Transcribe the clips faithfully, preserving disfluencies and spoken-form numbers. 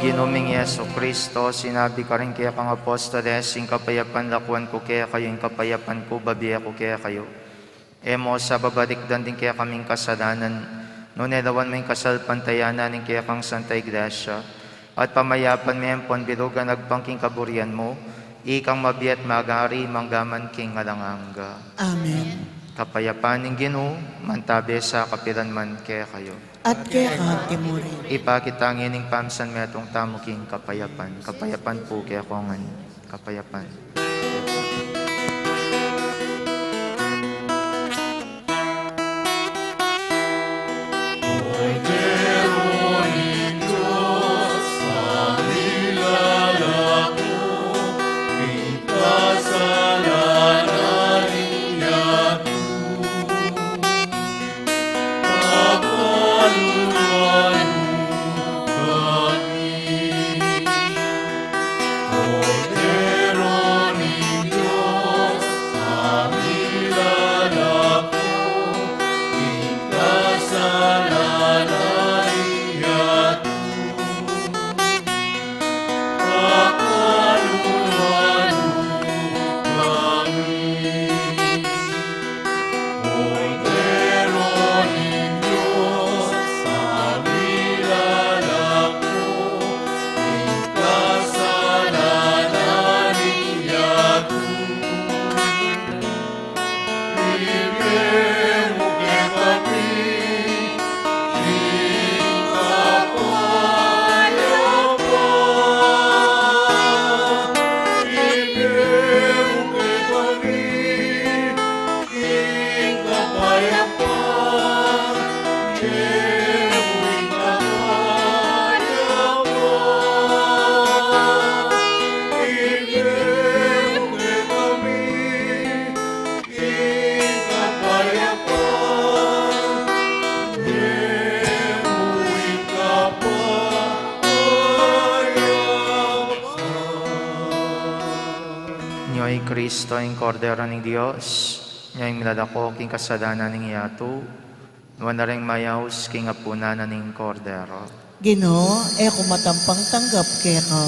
Ginu ming Jesucristo, sinabi karing kekang apostoles, ing kapayapan lakuan ku kekayu, ing kapayapan ku babie ku kekayu. E mu sa babalikdan ding kekaming kasalanan, nune lawan mu ing kasalpantayanan ning kekang Santa Iglesia, at pamayapan me ampon bilugan agpang king kaburian mu, ikang mabie at magari mangga man king alang angga. Amen. Kapayapan ning Ginu, mantabe sa kapilan man kekayu. At keka mu rin. Ipakit ta ngening pamisanmetung tamu king kapayapan. Kapayapan pu kekongan. Kapayapan. Nyo i Kristo, ing Kordero ning Dios, nyo ing milalako king kasalanan ning yatu, nuan na ring mayaus king apunan na ning Kordero. Ginu, e ku matampang tanggap keka,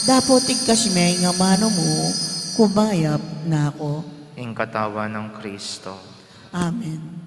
dapot igkas me ing amanu mu, kumayap na ku. Ing katawan nang Kristo. Amen.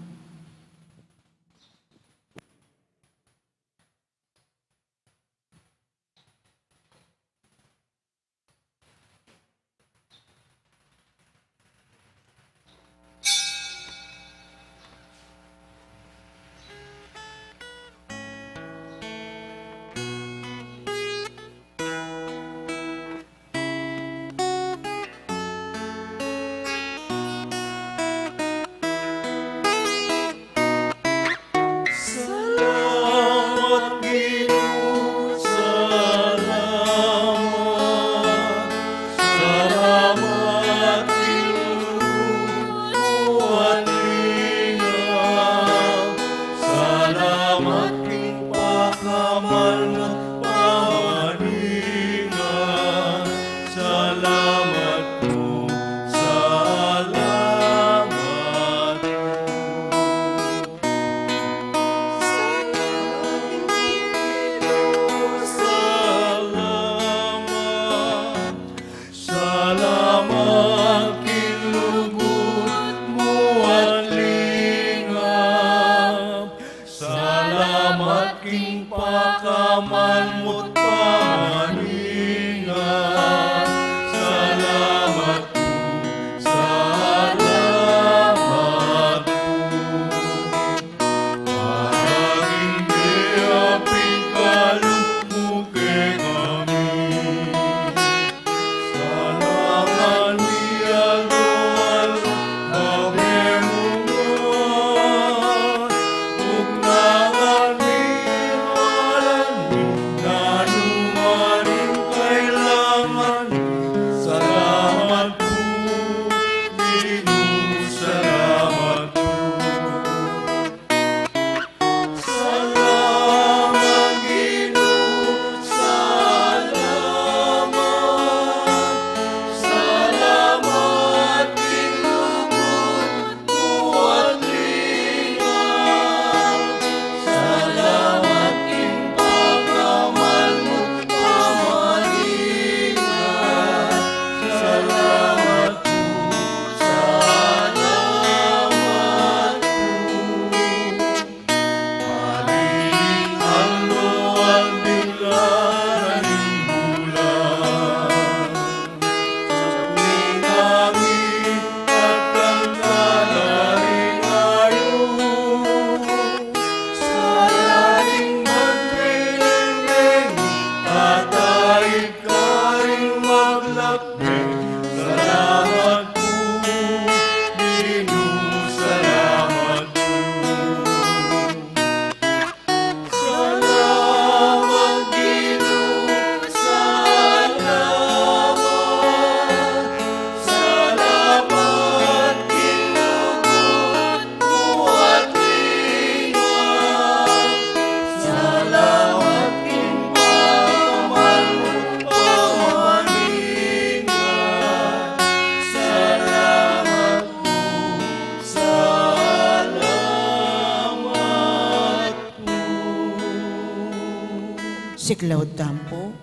Siklaud tamu pu.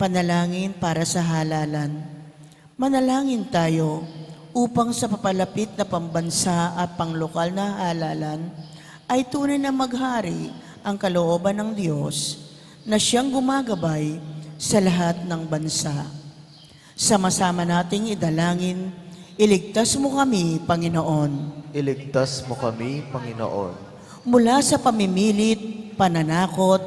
Panalangin para sa halalan. Manalangin tayo upang sa papalapit na pambansa at panglokal na halalan ay tunay na maghari ang kalooban ng Diyos na siyang gumagabay sa lahat ng bansa. Sama-sama nating idalangin, "Iligtas mo kami, Panginoon." Iligtas mo kami, Panginoon. Mula sa pamimilit, pananakot,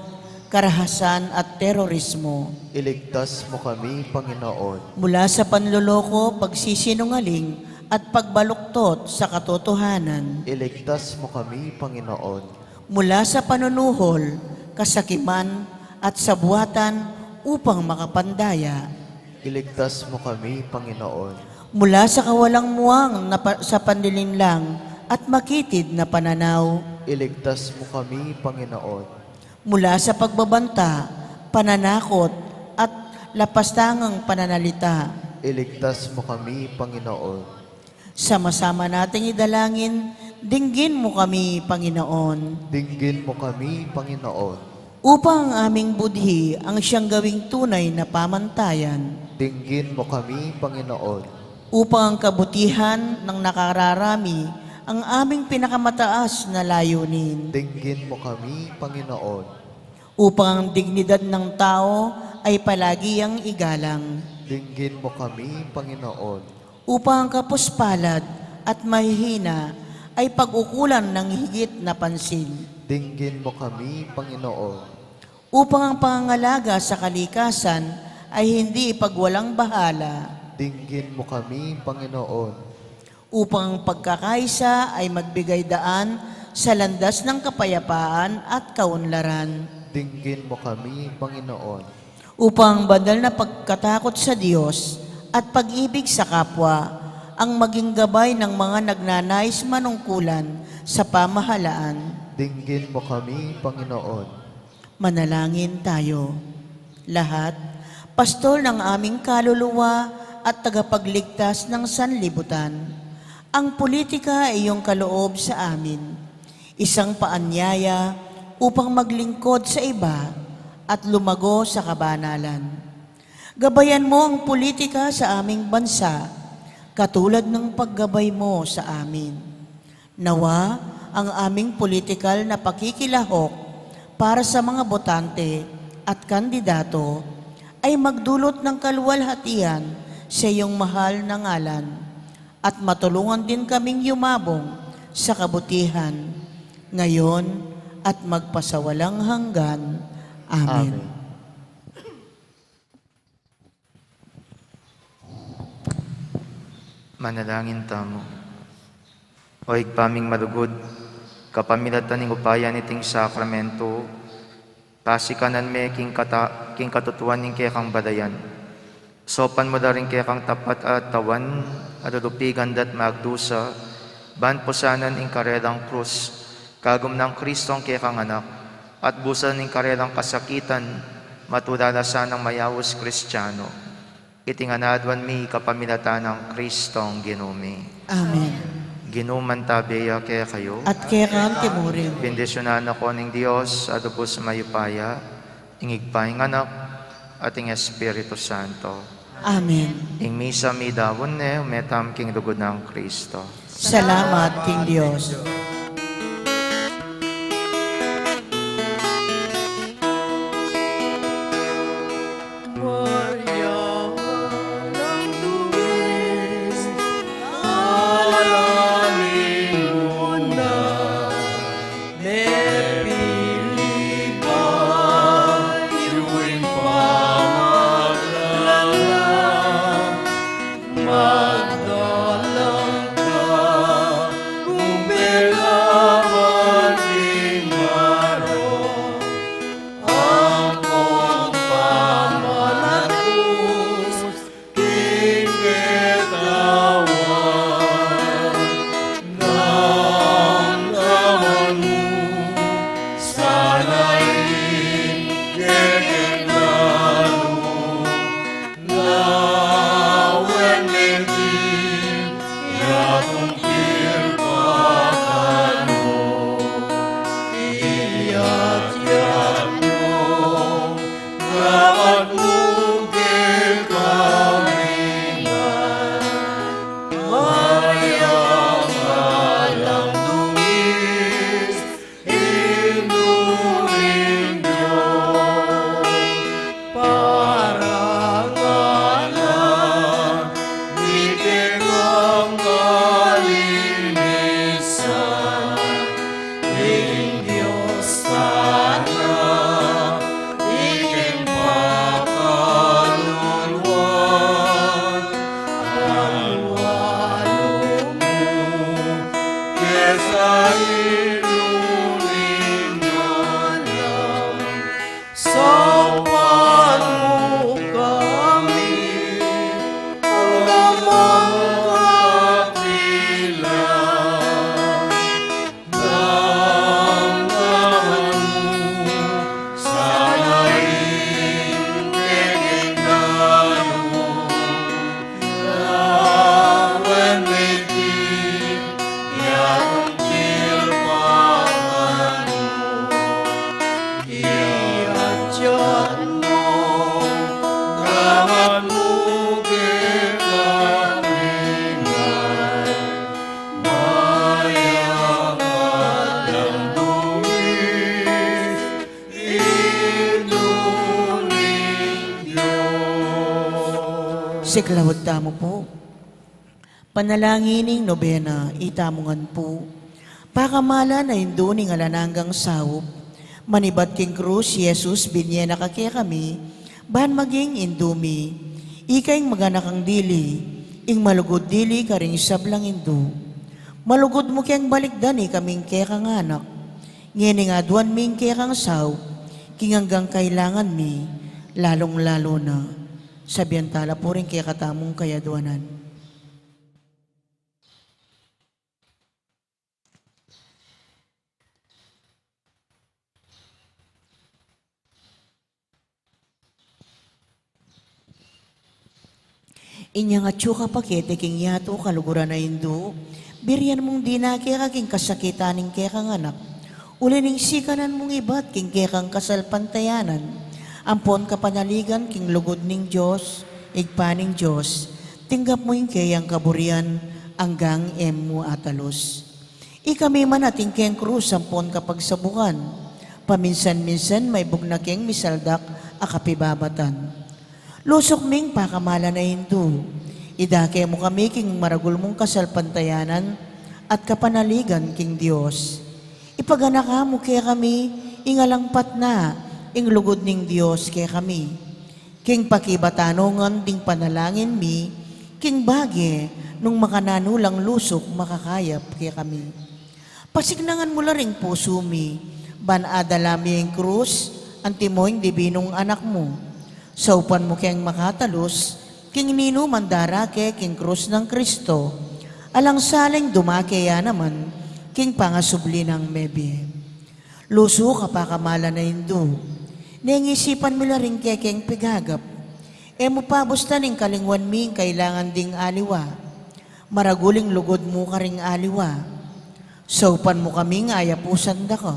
karahasan at terorismo. Iligtas mo kami, Panginoon. Mula sa panloloko, pagsisinungaling at pagbaluktot sa katotohanan. Iligtas mo kami, Panginoon. Mula sa panunuhol, kasakiman at sabuatan upang makapandaya. Iligtas mo kami, Panginoon. Mula sa kawalang muwang na pa-, sa panlilinlang at makitid na pananaw. Iligtas mo kami, Panginoon. Mula sa pagbabanta, pananakot at lapastangang pananalita. Iligtas mo kami, Panginoon. Sama-sama nating idalangin, "Dinggin mo kami, Panginoon." Dinggin mo kami, Panginoon. Upang ang aming budhi ang siyang gawing tunay na pamantayan. Dinggin mo kami, Panginoon. Upang ang kabutihan ng nakararami ang aming pinakamataas na layunin. Dinggin mo kami, Panginoon. Upang ang dignidad ng tao ay palagi ang igalang. Dinggin mo kami, Panginoon. Upang ang kapuspalad at mahihina ay pag-ukulan ng higit na pansin. Dinggin mo kami, Panginoon. Upang ang pangangalaga sa kalikasan ay hindi ipagwalang bahala. Dinggin mo kami, Panginoon. Upang ang pagkakaisa ay magbigay daan sa landas ng kapayapaan at kaunlaran. Dinggin mo kami, Panginoon. Upang ang banal na pagkatakot sa Diyos at pag-ibig sa kapwa ang maging gabay ng mga nagnanais manungkulan sa pamahalaan. Dinggin mo kami, Panginoon. Manalangin tayo. Lahat, pastol ng aming kaluluwa at tagapagligtas ng sanlibutan, ang politika ay iyong kaloob sa amin, isang paanyaya upang maglingkod sa iba at lumago sa kabanalan. Gabayan mo ang politika sa aming bansa, katulad ng paggabay mo sa amin. Nawa ang aming politikal na pakikilahok para sa mga botante at kandidato ay magdulot ng kaluwalhatian sa iyong mahal na ngalan, at matulungan din kaming yumabong sa kabutihan, ngayon at magpasawalang hanggan. Amen. Amen. Manalangin tamu. O Ibpa ming malugud, kapamilatan ning upaya niting sakramento, pasikanan me king kata-, king katutuan ning kekang balayan. Saupan mu la ring kekang tapat a tawan, a lulupigan da't magdusa, ban pusanan ing karelang krus, kagum nang Kristong kekang Anak, at busan ning karelang kasakitan, matula la sanang mayaus Kristiyano. Iti ngan aduan mi kapamilatan nang Kristong Ginu mi. Amen. Ginu mantabe ya kekayu. At keka mu rin. Bendisyunan na ko ning Dios a lubus mayupaya, ing Ibpa, ing Anak, at ing Espiritu Santo. Amen. Ing misa midaun ne, ume tamu king lugud nang Kristo. Salamat king Dios. Siklaud tamu pu. Panalangin ning nobena, itamu ngan pu. Pakamalan a Indu ning alang anggang saup, manibat king krus i Jesus, binie na ka kekami, ban maging Indu mi. Ika ing maganakang dili, ing malugud dili karing sablang Indu. Malugud mu keng balikdan ikaming kekang anak. Ngening aduan mi ing kekang saup, king anggang kailangan mi, lalung-lalu na. Sabian tala pu ring kekatamung kayaduanan. Inyang atyu ka pakete king yatu, kaluguran a Indu, birian mung dina keka king kasakitan ning kekang anak, uli ning sikanan mung ibat king kekang kasalpantayanan, ampon kapanaligan king lugud ning Dios, Ibpa ning Dios, tinggap mu ing keyang kaburian anggang e mu atalus. Ikami man atin keng krus ampon kapagsabukan, paminsan-minsan maibug na keng misaldak a kapibabatan. Lusuk ming pakamalan a Indu, idake mu kami king maragul mung kasalpantayanan at kapanaligan king Dios. Ipaganaka mu kekami ing alang patna ing lugud ning Dios kekami. King pakibatan no ngan ding panalangin mi, king bage nung makananu lang lusuk makakayap kekami. Pasiknangan mu la ring pusu mi, ban adala mi ing krus, antimo ing dibinung anak mu. Saupan mu keng makatalus, king ninuman darake king krus nang Kristo, alang saling dumake ya naman, king pangasubli nang mebie. Lusuk a pakamalan a Indu, neng isipan mi la ring kekeng pigagap. E mu pabustan ing kalingwan mi ing kailangan ding aliwa. Maragul ing lugud mu karing aliwa. Saupan mu kaming ayapusan da ka.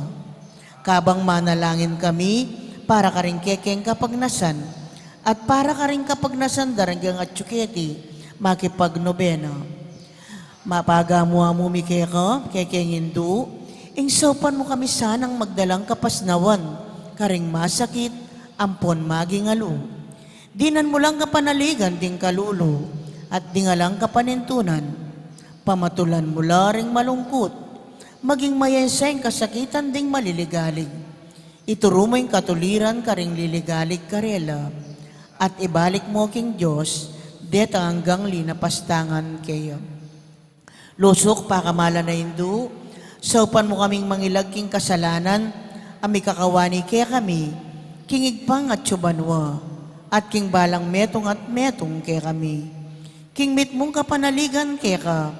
Kabang manalangin kami para karing kekeng kapagnasan at para karing kapagnasan da ring atyu keti makipagnobena. Mapagamu-amu mi keka, kekeng Indu, ing saupan mu kami sanang magdalang kapasnawan karing masakit ampon maging alu. Dinan mu lang kapanaligan ding kalulu at ding alang kapanintunan. Pamatulan mu la ring malungkut, maging mayensa ing kasakitan ding maliligalig. Ituru mu ing katuliran karing liligalig karela, at ibalik mu king Dios detang anggang linapastangan keya. Lusuk pakamalan a Indu, saupan mu kaming mangilag king kasalanan a mikakawani kekami, king Ibpang atsu banua, at king balang metung at metung kekami. King mitmung kapanaligan keka,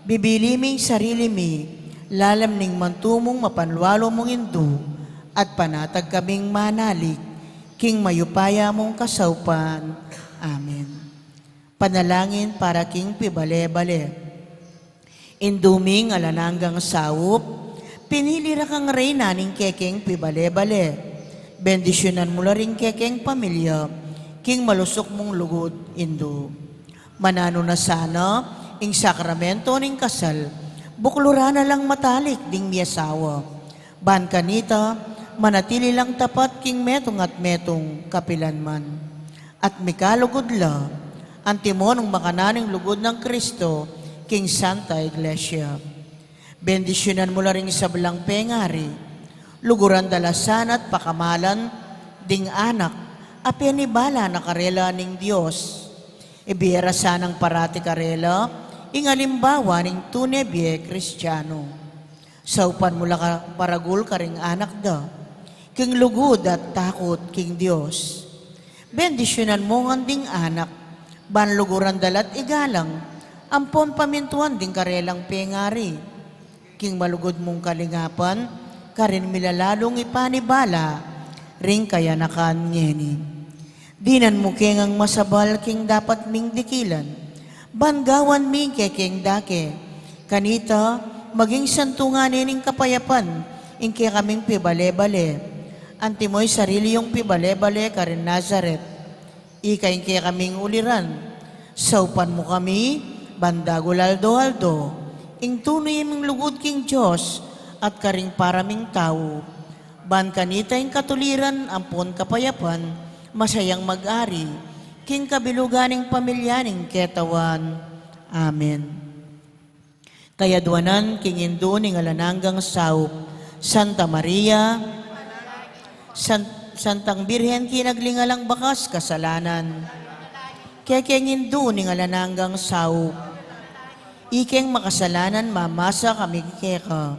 bibili ming sarili mi, lalam ning mantu mung mapanlualu mung Indu, at panatag kaming manalig, king mayupaya mung kasaupan. Amen. Panalangin para king pibale-bale. Indu ming alang anggang saup, pinili ra kang reyna ning kekeng pibale-bale. Bendisyunan mu la ring kekeng pamilya, king malusuk mung lugud, Indu. Mananu na sana ing sakramento ning kasal, bukluran na lang matalik ding miasawa. Ban kanita, manatili lang tapat king metung at metung kapilan man. At mikalugud la, antimo nung makananu ing lugud nang Kristo king Santa Iglesia. Bendisyunan mu la ring sablang pengari, luguran da la sana at pakamalan ding anak a penibala na karela ning Dios. Ibie ra sanang parati karela ing alimbawa ning tune bie Kristiano. Saupan mu la ka-, maragul karing anak da, king lugud at takut king Dios. Bendisyunan mu ngan ding anak, ban luguran da la't igalang, ampon pamintuan ding karelang pengari. King malugud mung kalingapan, karin mi la lalung ipanibala ring kayanakan ngeni. Dinan mu ke ngang masabal king dapat ming dikilan, ban gawan mi ing kekeng dake. Kanita, maging santungan ne ning kapayapan ing kekaming pibale-bale, antimo ing sarili yung pibale-bale karin Nazaret. Ika ing kekaming uliran, saupan mu kami, ban dagul aldo-aldo, ing tune ming lugud king Dios at karing para ming tau. Ban kanita ing katuliran ampon kapayapan, masayang mag-ari, King kabilugan ning pamilya ning Ketawan. Amen. Kayadwanan king Indu ning alang anggang saup, Santa Maria, San-, Santang Birhen kinagling alang bakas kasalanan. Kekeng Indu ning alang anggang saup, ikeng makasalanan mamasa kami keka.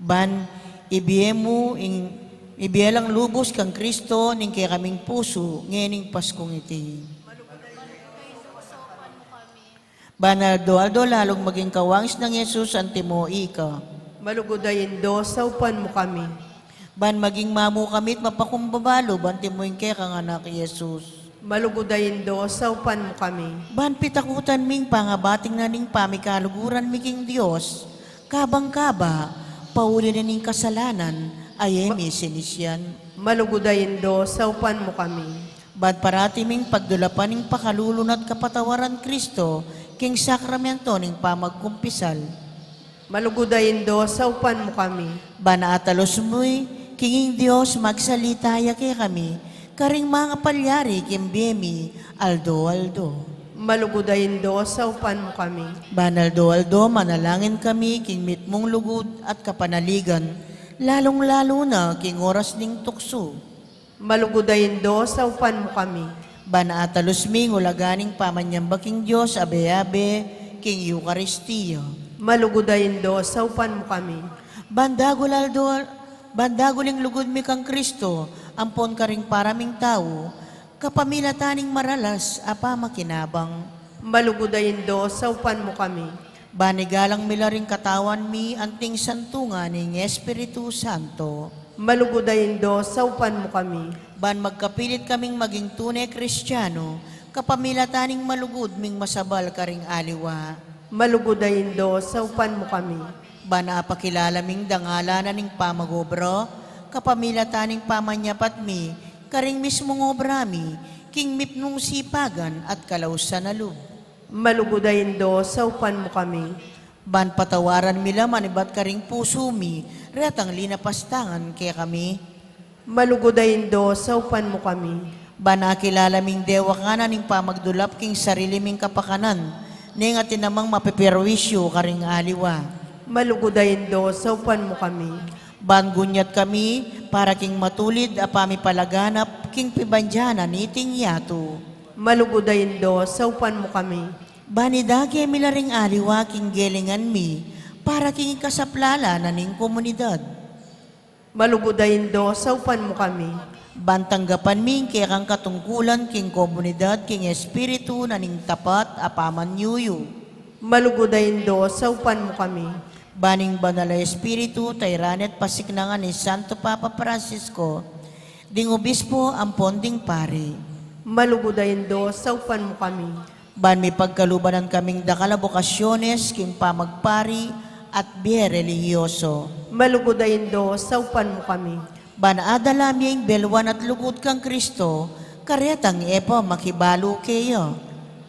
Ban ibie mu ing, ibie lang lubus kang Kristo ning kekaming pusu ngening Paskung iti. Ban aldo-aldo lalung maging kawangis nang Jesus antimo ika. Malugud a Indu, saupan mu kami. Ban maging mamu kami't mapakumbaba lub antimo ing kekang Anak, Jesus. Malugud a Indu, saupan mu kami. Ban pitakutan ming pangabating na ning pamikaluguran mi king Dios, kabang kaba, pauli na ning kasalanan a e mi sinisian. Malugud a Indu, saupan mu kami. Ban parati ming pagdulapan ing pakalulu na't kapatawaran Kristo, king sakramento ning pamagkumpisal. Malugud a Indu, saupan mu kami. Ban atalus mu, king ing Dios magsalita ya kekami, karing mangapalyari king bie mi, aldo-aldo. Malugud a Indu, saupan mu kami. Ban aldo-aldo, manalangin kami, king mitmung lugud at kapanaligan, lalung-lalu na, king oras ning tuksu. Malugud a Indu, saupan mu kami. Ban atalus mi ing ulaga ning pamanyamba king Dios abe-abe king Eukaristia. Malugud a Indu, saupan mu kami. Ban dagul aldo, ban dagul ing lugud mi kang Kristo, ampon karing para ming tau, kapamilatan ning maralas a pamakinabang. Malugud a Indu, saupan mu kami. Ban igalang mi la ring katawan mi anting santungan ning Espiritu Santo. Malugud a Indu, saupan mu kami. Ban magkapilit kaming maging tune Kristiano, kapamilatan ning malugud ming masabal karing aliwa. Malugud a Indu, saupan mu kami. Ban apakilala ming dangalan na ning pamag-obra, kapamilatan ning pamanyapat mi, karing mismung obra mi, king mipnung sipagan at kalausan a lub. Malugud a Indu, saupan mu kami. Ban patawaran mi la manibat karing pusu mi, retang linapastangan kekami. Malugud a Indu, saupan mu kami. Ban akilala ming dewakan na ning pamagdulap king sarili ming kapakanan, neng atin namang mapiperwisyu karing aliwa. Malugud a Indu, saupan mu kami. Ban gunyat kami, para king matulid a pamipalaganap, king pibandian na niting yatu. Malugud a Indu, saupan mu kami. Ban idake mi la ring aliwa king gelingan mi, para king ikasaplala na ning komunidad. Malugud a Indu, saupan mu kami. Ban tanggapan mi ing kekang katungkulan king komunidad king espiritu na ning tapat a pamanyuyu. Malugud a Indu, saupan mu kami. Ban ing Banal a Espiritu, tayran at pasiknangan ni Santo Papa Francisco, ding obispo ampon ding pari. Malugud a Indu, saupan mu kami. Ban mipagkaluban na kaming dakal a bokasyones king pamagpari at bie relihiyoso. Malugud a Indu, saupan mu kami. Ban adala mi ing belwan at lugud kang Kristo, karetang e pa makibalu keya.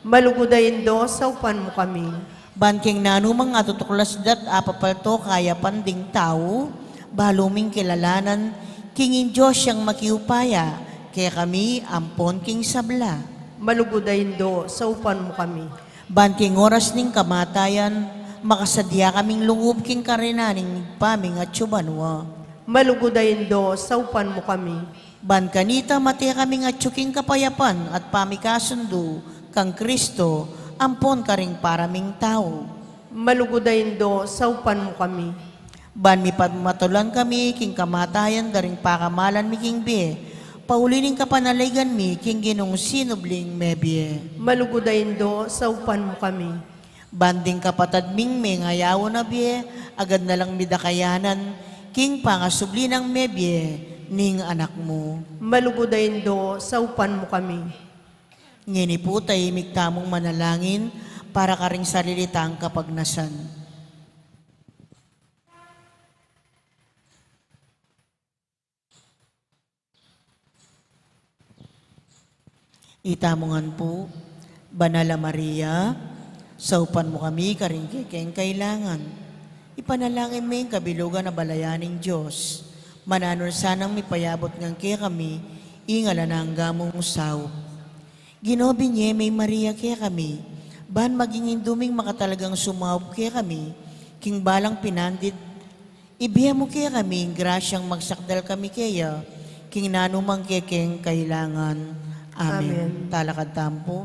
Malugud a Indu, saupan mu kami. Ban king nanumang atutuklas da't apapalto kayapan ding tau, balu ming kilalanan, king ing Dios yang makiupaya, kekami ampon king sabla. Malugud a Indu, saupan mu kami. Ban king oras ning kamatayan, makasadya kaming lungub king karina ning Ibpa ming atsu banua. Malugud a Indu, saupan mu kami. Ban kanita mate kaming atsu king kapayapan at pamikasundu kang Kristo, ampon karing para ming tau. Malugud a Indu, saupan mu kami. Ban mipamatulan kami king kamatayan da ring pakamalan mi king bie, pauli ning kapanaligan mi king Ginung sinubling mebie. Malugud a Indu, saupan mu kami. Ban ding kapatad ming mengayawan a bie, agad na lang mi da kayanan, king pangasubli nang mebie ning Anak mu. Malugud a Indu, saupan mu kami. Ngeni pu, tahimik tamung manalangin para karing sarili tang kapagnasan. Itamu ngan pu, Banal a Maria, saupan mu kami karing kekeng kailangan. Ipanalangin me ing kabilugan a balayan ning Dios. Mananu na sanang mipayabut ngan kekami ing alang angga mung saup. Ginu, binie me i Maria kekami, ban maging indu ming makatalagang sumaup kekami king balang pinandit, ibie mu kekami ing grasyang magsakdal kami keya king nanu mang kekeng kailangan. Amen. Amen. Talakad tamu pu.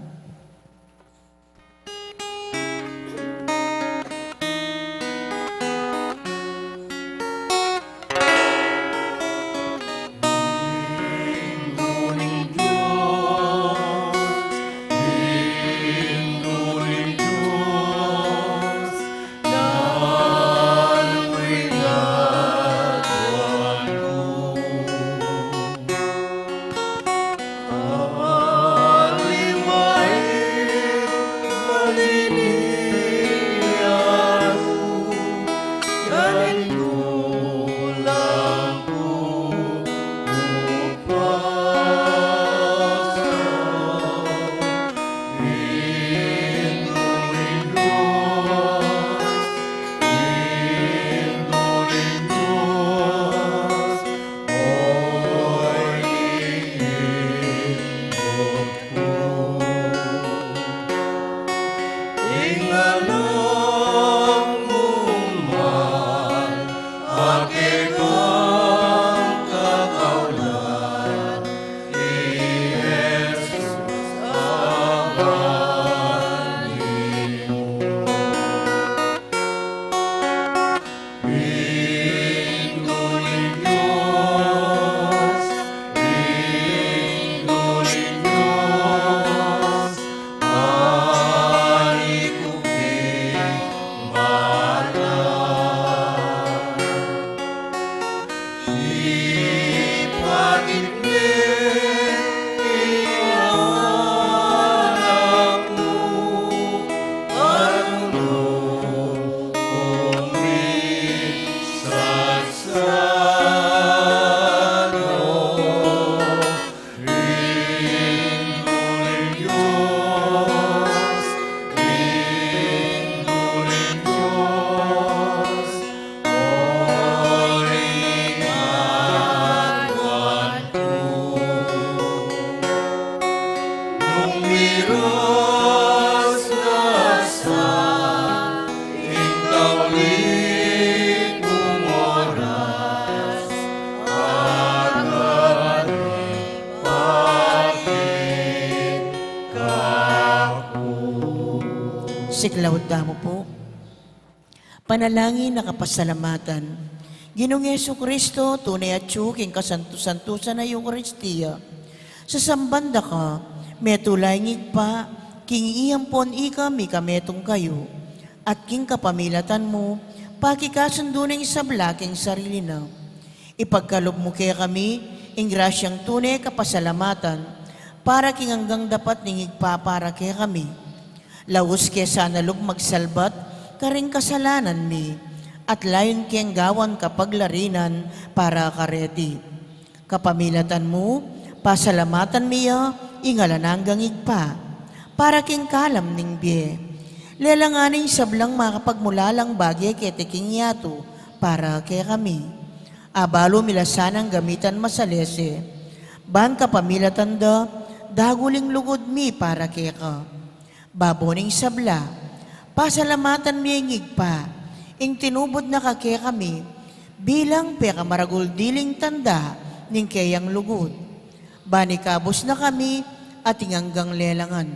Siklaud tamu pu. Panalangin a kapasalamatan. Ginung Jesucristo, tune atyu king kasantu-santusan a Eukaristia. Sasamban da ka, metula ing Ibpa, king ampon ika mikametung kayu, at king kapamilatan mu, pakikasundu ning sabla king sarili na. Ipagkalub mu kekami ing grasyang tune kapasalamatan, para king anggang dapat ning Ibpa para kekami. Laus ke sana lub magsalbat karing kasalanan mi, at layun keng gawan kapaglarinan para kareti. Kapamilatan mu, pasalamatan mi ya ing alang anggang Ibpa, para king kalam ning bie. Lelangan ing sablang makapagmulalang bage keti king yatu para kekami. Abalu mi la sanang gamitan masalese, ban kapamilatan da, dagul ing lugud mi para keka. Babo ning sabla, pasalamatan mi ing Ibpa, ing tinubud na ka kekami, bilang pekamaragul diling tanda ning keyang lugud. Ban ikabus na kami at ing anggang lelangan,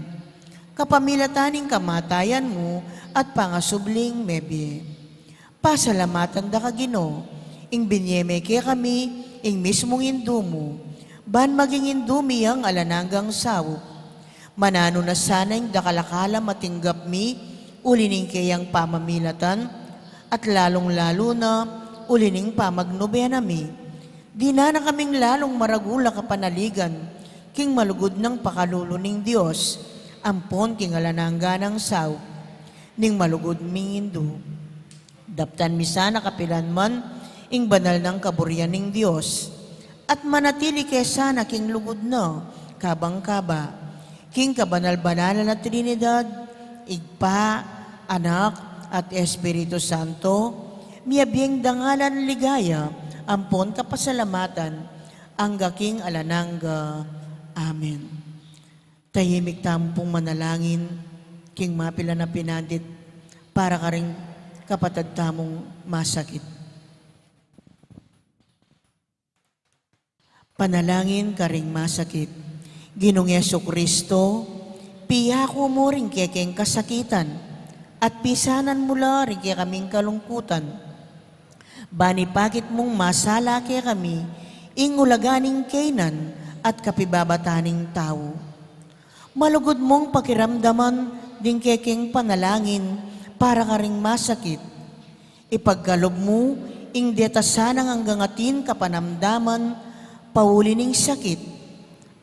kapamilatan ning kamatayan mu at pangasubling mebie. Pasalamatan da ka, Ginu, ing binie me kekami ing mismung Indu mu, ban maging Indu mi yang alang anggang saup. Mananu na sana ing dakal a kalam a tinggap mi uli ning keyang pamamilatan, at lalung-lalu na uli ning pamagnobena mi. Dinan na kaming lalung maragul a kapanaligan king malugud nang pakalulu ning Dios, ampon king alang angga nang saup ning malugud ming Indu. Daptan mi sana kapilan man ing banal nang kaburian ning Dios, at manatili ke sana king lugud na kabang kaba, king kabanal-banalan a Trinidad, Ibpa, Anak, at Espiritu Santo, miyabieng dangalan, ligaya, ampon kapasalamatan, angga king alang angga. Amen. Tahimik tamu pung manalangin king mapilan a pinandit para karing kapatad tamung masakit. Panalangin karing masakit. Ginung Jesucristo, piyaku mu ring kekeng kasakitan, at pisanan mu la ring kekaming kalungkutan. Ban ipakit mung masala kekami ing ulaga ning kainan at kapibabatan ning tau. Malugud mung pakiramdaman ding kekeng panalangin para karing masakit. Ipagkalub mu ing deta sanang anggang atin kapanamdaman pauli ning sakit.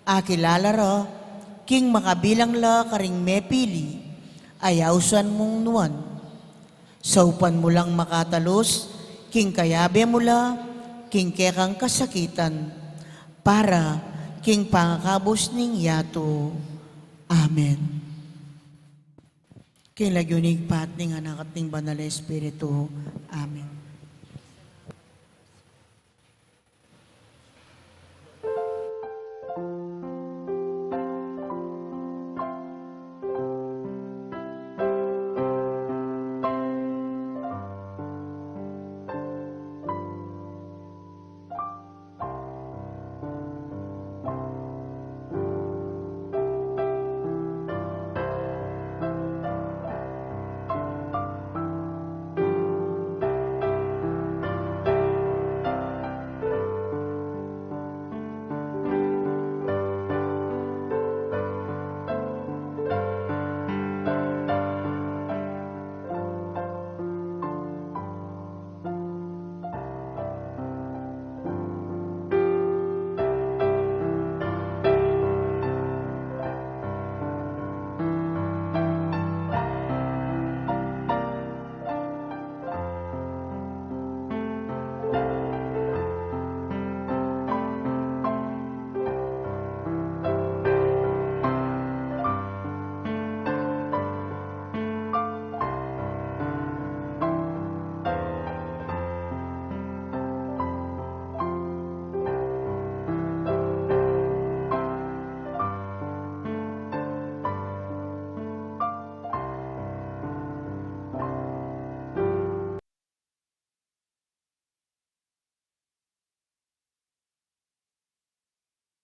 Akilala ra king makabilang la karing mepili, ayausan mung nuan. Saupan mu lang makatalus king kayabe mu la king kekang kasakitan, para king pangakabus ning yatu. Amen. King lagyu ning Ibpa, ning Anak, at ning Banal a Espiritu. Amen.